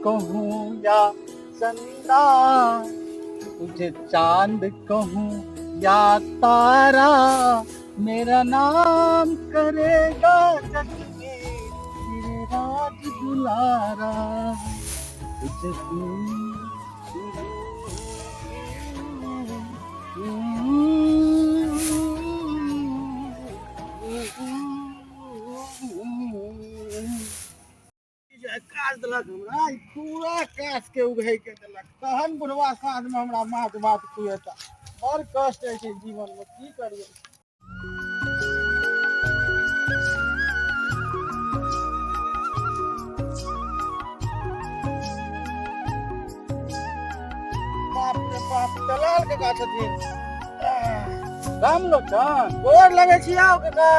कहूँ या चंदा, तुझे चांद कहूँ या तारा, मेरा नाम करेगा जग में मेरे राज दुलारा। तुझे काज देलक हमरा, ई पूरा काज के उघै के देलक। तहन बुढ़वा साँझ में हमरा माछ भात खुएता। बड़ कष्ट होइ छै जीवन में, की करियै। बाप रे बाप, दलाल काका छथिन। रामलोचन, गोर लगै छी। आउ काका।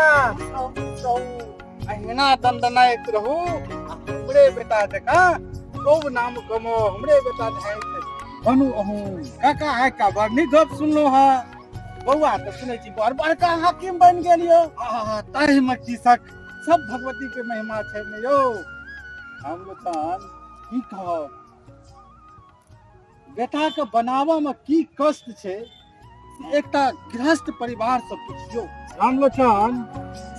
अहिना दंदनाइत रहू आ हमरे बेटा जकाँ खूब नाम कमो। हमरे बेटा झाइत बनू अहूँ। काका, आइ का बड़ नीक गप सुनलहुँ हँ। बौआ तऽ सुनै छी बड़ बड़का हाकिम बनि गेल यौ। आहा, ताहिमे की शक, सब भगवती के महिमा छै ने यौ। रामलोचन, की कहब, बेटाके बनाबऽमे की कष्ट छै से एकटा गृहस्थ परिवार से पुछियौ। रामलोचन,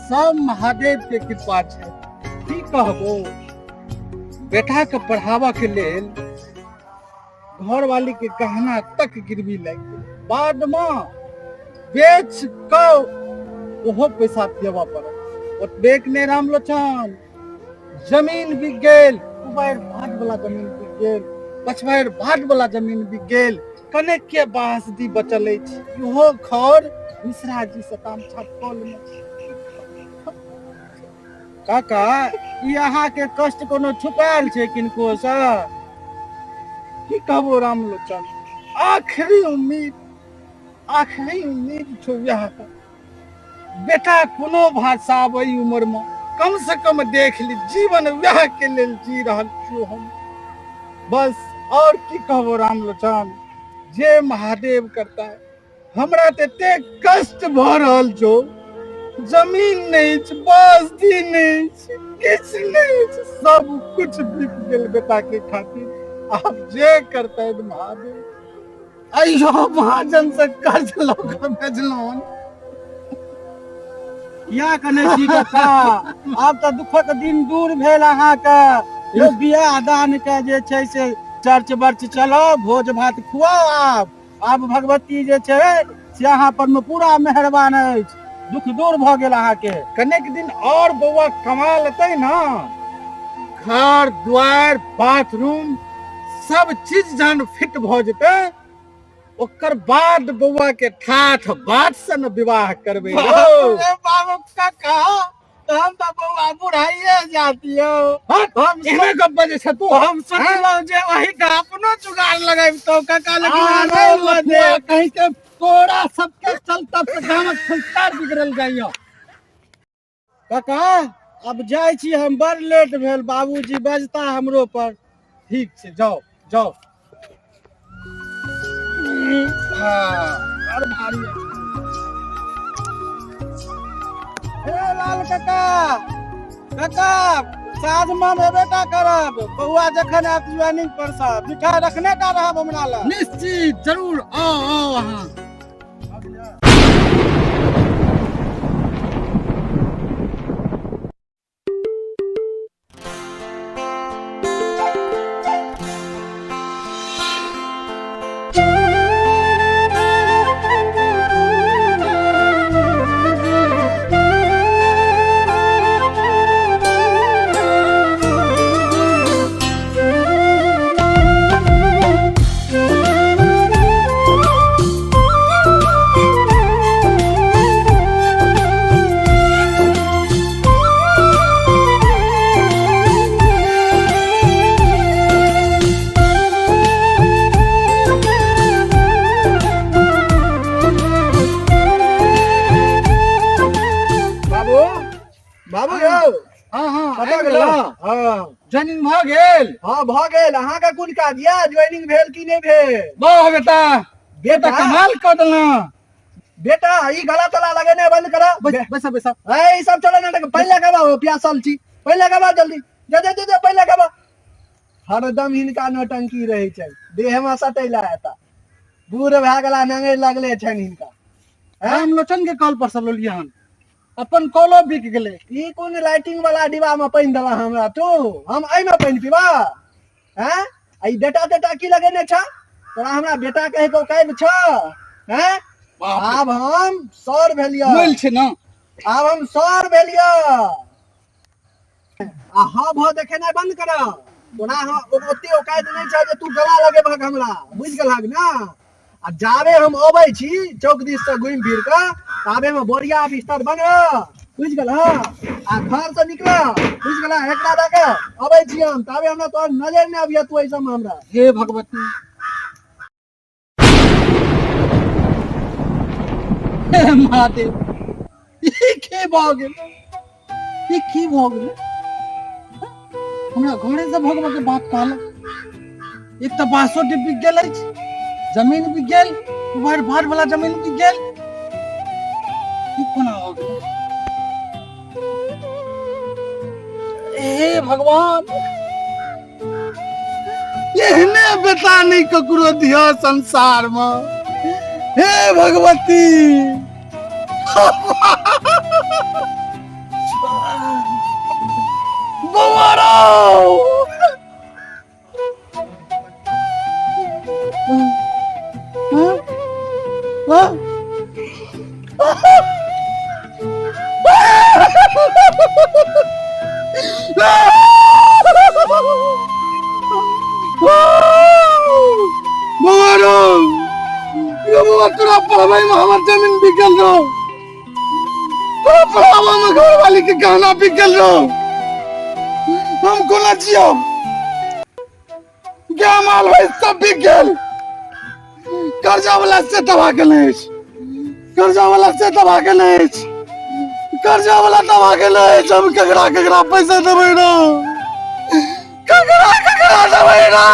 सब महादेव के कृपा छै। की कहबो, बेटाके पढ़ाबऽ के लेल घरवाली के गहना तक गिरवी लागि गेल। बादमे बेच कऽ ओहो पैसा देबऽ पड़ल। ओतबेक नहि रामलोचन, जमीन बिक गेल, कुबेर भाट वाला जमीन बिक गेल, पछबारि भाट वाला जमीन बिक गेल। कनेक के बाँस दी बचल अछि, इहो घर मिश्रा जी सताम छाप कऽ लेने छी। काका, ई अहाँके कष्ट कोनो छुपायल छै किनको सँ? की कहबो रामलोचन, आखिरी उम्मीद, आखिरी उम्मीद छौ वएह। बेटा कोनो भाषा आब एहि उम्र में कम से कम देख ली, जीवन वएह के लेल जी रहल छियो हम बस। और की कहबो रामलोचन, जे महादेव करता है। हमरा तऽ एते कष्ट भऽ रहल छौ, जमीन नहि अछि, बस्ती नहि अछि, किछु नहि अछि, सब कुछ बिक गेल बेटा के खातिर। आब जे करतै महादेव। अइयो महाजन से कर्ज लऽ कऽ भेजलहुँ। किया कने छी काका, आब तऽ दुखक दिन दूर भेल अहाँके। यौ, बियाह दान के जे छै से चर्च बर्च चलो, भोज भात खुआओ। आब आब भगवती जे छै से अहाँ पर मे पूरा मेहरबान अछि, दुख दूर भऽ गेल अहाँके। कनेक दिन और बौआ कमा लेतै ना, घर द्वार बाथरूम सब चीज जहन फिट भऽ जेतै, ओकर बाद बौआ के ठाठ बाट से न विवाह करबै यौ। अरे बाबू काका, तहन तऽ बौआ बुढ़ाइए जात यौ। हट, हम एहने गप बजै छ तू। हम सोचलहुँ जे ओहिटा अपनो जुगाड़ लगबितहुँ काका, लेकिन अहाँ अरे नहि हुअ लफुआ देब। कहीं के, तोरा सबके चलता से गामक संस्कार बिगड़ल जाइया। काका, अब जाइ छी हम, बड़ लेट भेल, बाबूजी बजता हमरो पर। ठीक छै, जाओ जाओ। हाँ, बड़ भारी अछि। हे लाल काका, काका साँझ मे हम एबे टा करब। बौआ जखन आयत ज्वाइनिंग पर सँ, मिठाई रखने टा रहब हमरा लग। निश्चित, जरूर आओ, आओ अहाँ। बाबू, बाबू यौ। हाँ हाँ, कतऽ आबि गेलौ? गेलौ? हाँ। ज्वाइनिंग भऽ गेल? हाँ, भऽ गेल। अहाँके कोन काज यऽ, ज्वाइनिंग भेल कि नहि भेल? वाह बेटा, बेटा बेटा कमाल कऽ देलहुँ। बेटा, ई गला तला लगेने बंद करा। बैस बैस बैस। ए, ई सब चले नाटक, पहिले लगाबा, प्यासल छी, पहिले लगाबा जल्दी, जा जा जा जा, पहिले लगाबा। हरदम हिनका नौटंकी रहै छनि, देहमे सटैला एता। बूढ़ भए गेला, नंगरि लगले छनि हिनका। रामलोचन के कॉल पर से लेलियै हन, अपन कॉलो बिक गेलै। ई कोन लाइटिंग वाला डिब्बा में पानि देला हमरा तू? हम एहिमे पानि पीबा? हैं, आ ई बेटा तेटा की लगेने छ तोरा? हमरा बेटा कहे के औकात छ? हैं, आब हम सर भेलियऽ। मोल छै ने। आब हम सर भेलियऽ। आ हाँ भऽ देखेनाइ बंद कर। तोरा हाँ ओते औकात नहि छ जे तू गला लगेबहक हमरा, बुझि गेलहक ने? आ जाबे हम अबै छी चौक दिस से घुमि फिर कऽ, ताबे मे बोरिया बिस्तर बन, बुझि गेलह? आ घर से निकल, बुझि गेलह? एकरा दऽ के अबै छी हम, ताबे हमरा तोहर नजर नहि अबिय तू एहि सबमे हमरा। हे भगवती, हे महादेव, ई की भऽ गेल? ई की भऽ गेल? हमरा घरे से भगवा के बात कहलक। एक तऽ बाँसो बिक गेल अछि, जमीन बिक गेल, उभार भार वाला जमीन बिक गेल। ई कोना हो गेल? हे भगवान, एहने बेटा नहीं ककरो दिया संसार में। हे भगवती, बौआ रौ। हाँ? हाँ? बौआ रौ, यौ बौआ, तोरा पढ़बै में हमर जमीन बिकल रौ। तोरा पढ़ावा में घरवाली के गहना बिकल रौ। हम कोना जियब? गाय माल भाई सब बिक गेल। कर्जा वाला से तबाह केने अछि, कर्जा वाला से तबाह केने अछि, कर्जा वाला तबाह केने अछि। हम ककरा ककरा पैसा देबै ना? ककरा ककरा देबै ना?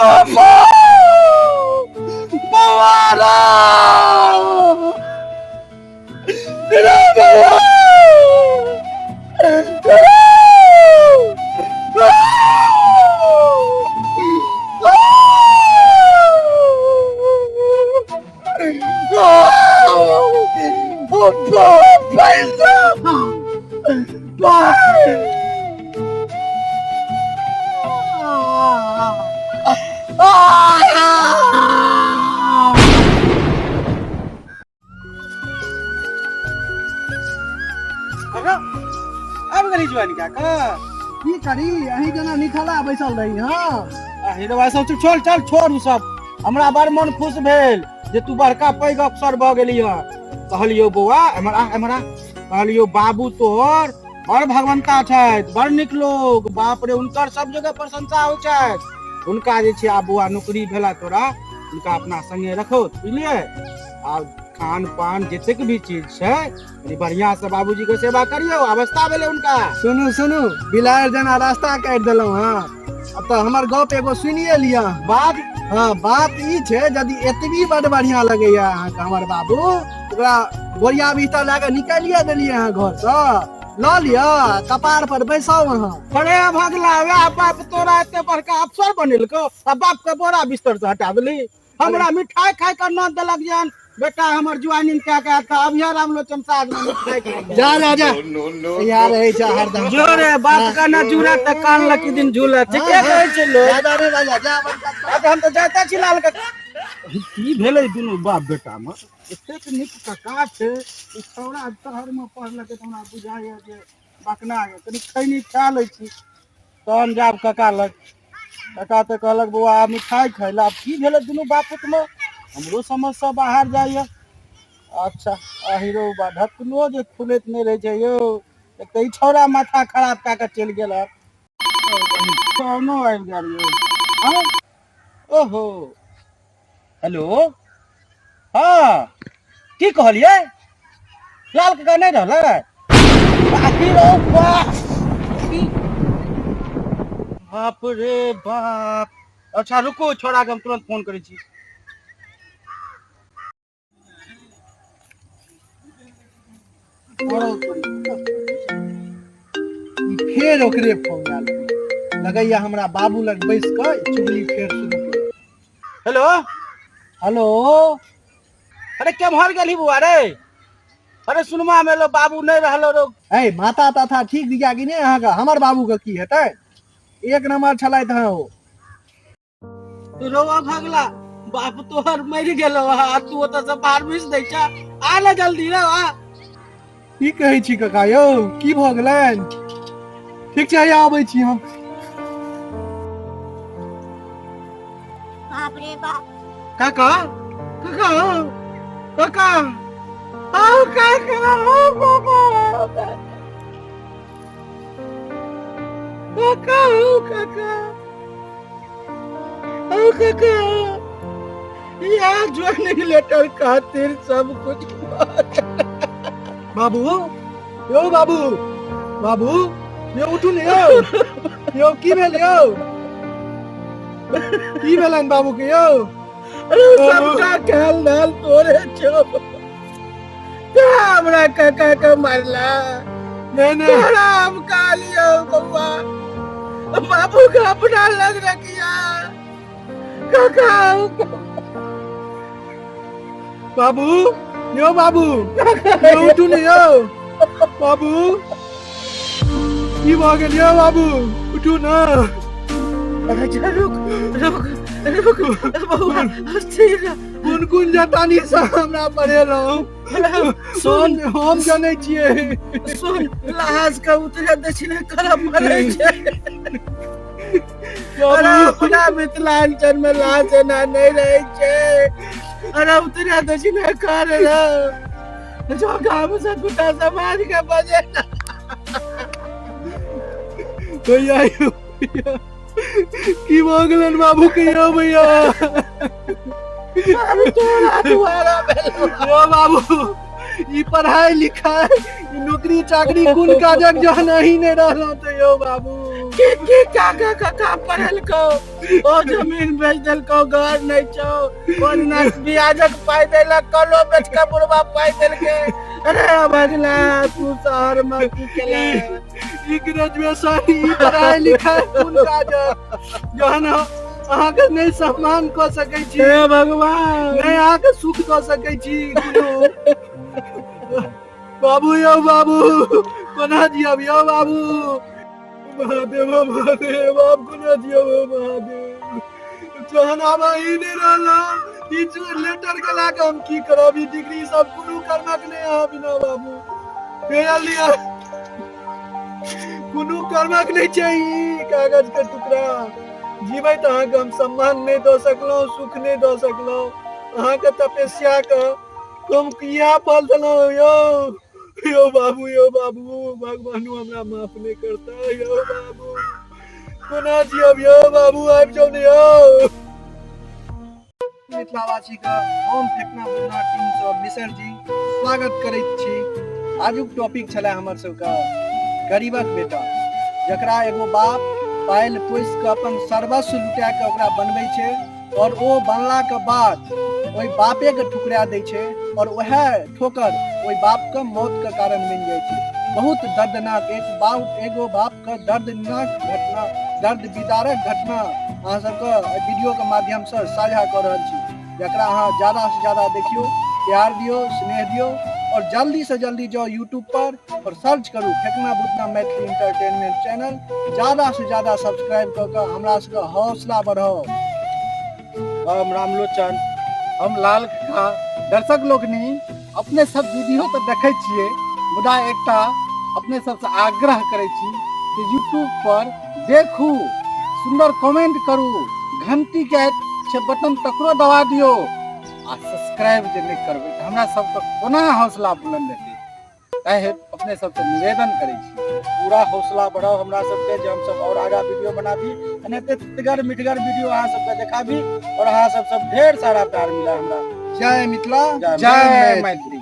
अब्बा! बौआ रे! रे बौआ! पैसा आबि गेली ज्वाइन कए कऽ। की करी, अहीं जेना निठला बैसल रही। हाँ, आ हिरवा सब चुप, चल चल, छोड़ उ सब। हमरा बड़ मन खुश भेल जे तू बड़का पैघ अफसर भऽ गेली हँ। कहलियौ बौआ, एम्हर आ, एम्हर आ। कहलियौ बाबू तोहर बड़ भगवंता छथि, बड़ नीक लोग। बाप रे, हुनकर सब जगह प्रशंसा होइ छथि। हुनका जे छै आब बौआ नौकरी भेला तोरा, हुनका अपना संगे रखो, बुझलियै? आ खान पान जतेक भी चीज छै, कनि बढ़िया से बाबूजी के सेवा करियौ, अवस्था भेलै हुनका। सुनू सुनू, बिलाड़ि जेना रास्ता काटि देलहुँ। हँ, अब तऽ हमर गप एगो सुनिए लिअ। बात? हँ, बात ई छै, यदि एतबी बड बढ़िया लगैया अहाँके हमर बाबू, ओकरा बोरिया बिस्तर लए कऽ निकालिए देलियै अहाँ घरसँ, लऽ लिअ, कपार पर बैसाउ अहाँ। अरे भगला, वएह बाप तोरा एते बड़का अफसर बनेलको आ बाप के बोरा बिस्तर से हटा देली। हमरा मिठाई खाय के न देलक जहन बेटा हमर ज्वाइनिंग कए के आयत, अभिया रामलोचन साथ में मिठाई खाय। जा जा जा, तैयार रहै छै हरदम। जोरे बाप का न जुड़ा त कान लकी दिन झूला, ठीके कहै छै लोग। जा जा रे राजा, जा बड़का। अच्छा, हम तऽ जाइते छी लाल के। की भेलै दुनू बाप बेटा मे? एतेक नीक कका छै, ई छौड़ा शहर मे पढ़लकै तऽ हमरा बुझाइया जे बकना गेल। कनि खैनी खा लै छी तहन जायब कका लग। कका तऽ कहलक बौआ आब मिठाइ खाइ लए। आब की भेलै दुनू बाप पुतमे, हमरो समझसँ बाहर जाइए। अच्छा, अहिरो बा, ढकनो जे खुलैत नहि रहै छै यौ। एक तऽ ई छौड़ा माथा खराब कए कऽ चलि गेल हँ। कोनो आबि गेल यौ। हँ, ओहो, हेलो। हँ, की कहलियै? लाल काका नहि रहलै? बाकी रौ बाप, बाप रे बाप। अच्छा रुकू, छोड़ा के हम तुरंत फोन करै छी। फेर ओकरे फोन आयल। लगैया हमरा बाबू लग बैस कऽ चुगली फेर शुरू करू। हेलो हेलो अरे केम्हर गेलही बुआ रे अरे सुनमा में लो बाबू नहीं रहलो रो ए माता ताथा ठीक दिया कि नहीं अहाँके हमर बाबू के की हेतै एक नंबर छलथि हँ ओ रोवा भगला बाप तोहर मरि गेलो आ तू ओतऽ से बाहर घुसि दै छ आ ना जल्दी रे आ की कहै छी काका यौ की भऽ गेलनि ठीक छै हैया आबै छी हम बाप रे बाप काका काका काका आओ काका आओ बाबा काका आओ काका आओ काका या ज्वाइनिंग लेटर खातिर सब कुछ बाबू यौ बाबू बाबू यौ उठू ने यौ यौ की भेल यौ की भेलनि बाबू के यौ अरे सबटा कहल दाल तोरे छौ हमरा काका के मारला नहीं नहीं तोरा हम कहलियौ बौआ बाबू के अपना लग रखिया काका बाबू यौ बाबू यौ उठू ने यौ बाबू की भऽ गेल यौ बाबू उठू ने अच्छा रुक रुक रुक बौआ स्थिर कोन कोन जतानी से हमरा पढ़ेलहुँ सुन हम जनै छियै सुन लहाज के उतरे दक्षिणे करऽ पड़ै छै अरे अपना मिथिलांचल में लाज एना नहि रहै छै अरे उतरे दक्षिणे कर रे जो गाम से गोटा समाज के बजे भैया यौ, भैया की भऽ गेलनि बाबू के यौ भैया अरे तोरा दुआरा भेलो यौ बाबू ई पढ़ाई लिखाई ई नौकरी चाकरी कोन काजक जहन अहीं नहि रहलहुँ तऽ यौ बाबू की की काका काका पढ़लको ओ जमीन बेच देलको घर नहीं छौ कोन ब्याजक पाई देलक कलो बेच के बुढ़वा पाई देलके अरे भगला तू शहर में की केले ई ग्रेजुएशन ई पढ़ाई लिखाई कोन काजक जहन अहाँके नहि सम्मान कऽ सकै छी हे भगवान नहि अहाँके सुख दऽ सकै छी कोनो बाबू यौ बाबू कोना जियब यौ बाबू महादेव महादेव आब कोना जियब यौ महादेव जहन आब अहीं नहि रहलहुँ ई लेटर के लए कऽ हम की करब ई डिग्री सब कोनो कर्मक नहि अहाँ बिना बाबू हे लिअ कोनो कर्मक नहि छै ई कागज के टुकड़ा जीवैत अहाँके हम सम्मान नहि दऽ सकलहुँ सुख नहि दऽ सकलहुँ अहाँके तपस्या के हम किया फल देलहुँ यौ यौ बाबू यौ बाबू भगवानो हमरा माफ नहि करता यौ बाबू कोना जियब यौ बाबू आबि जाउ ने यौ मिथिलावासीके हम फेकना बुना टीमसँ मिसर जी स्वागत करैत छी। आजुक टॉपिक छलै हमर सबके गरीबक बेटा, जकरा एगो बाप पालि पोसि कऽ अपन सर्वस्व लुटा कऽ ओकरा बनबै छै और ओ बनलाके बाद ओहि बापेके ठुकरा दै छै और वएह ठोकर ओहि बापके मौतके कारण बनि जाइ छै। बहुत दर्दनाक एक बाप एगो बापके दर्दनाक घटना, दर्द विदारक घटना अहाँ सबके एहि वीडियोके माध्यमसँ साझा कऽ रहल छी, जकरा अहाँ ज्यादासँ ज्यादा देखियौ, प्यार दियौ, स्नेह दियौ और जल्दी से जल्दी जाओ यूट्यूब पर और सर्च करू फेकना भुतना मैथिली इंटरटेनमेंट चैनल, ज्यादा से ज्यादा सब्सक्राइब कऽ कऽ हमरा सबके हौसला बढ़ाउ। हम रामलोचन, हम लाल काका। दर्शक लोकनि, अपने सब वीडियो तऽ देखै छियै, मुदा एकटा अपने सबसँ आग्रह करै छी कि यूट्यूब पर देखू, सुंदर कमेंट करू, घंटी के छै बटन तकरो दबा दियौ आ सब्सक्राइब जे नहि करबै तऽ हमरा सबके कोना हौसला बुलंद हेतै। ताहि हेतु अपने सबसँ निवेदन करै छी, पूरा हौसला बढ़ाउ हमरा सबके जे हमसब और आगा वीडियो बनाबी, एनाहिते तितगर मिठगर वीडियो अहाँ सबके देखाबी और अहाँ सब ढेर सारा प्यार मिला हमरा। जय मिथिला, जय जय मैथिली।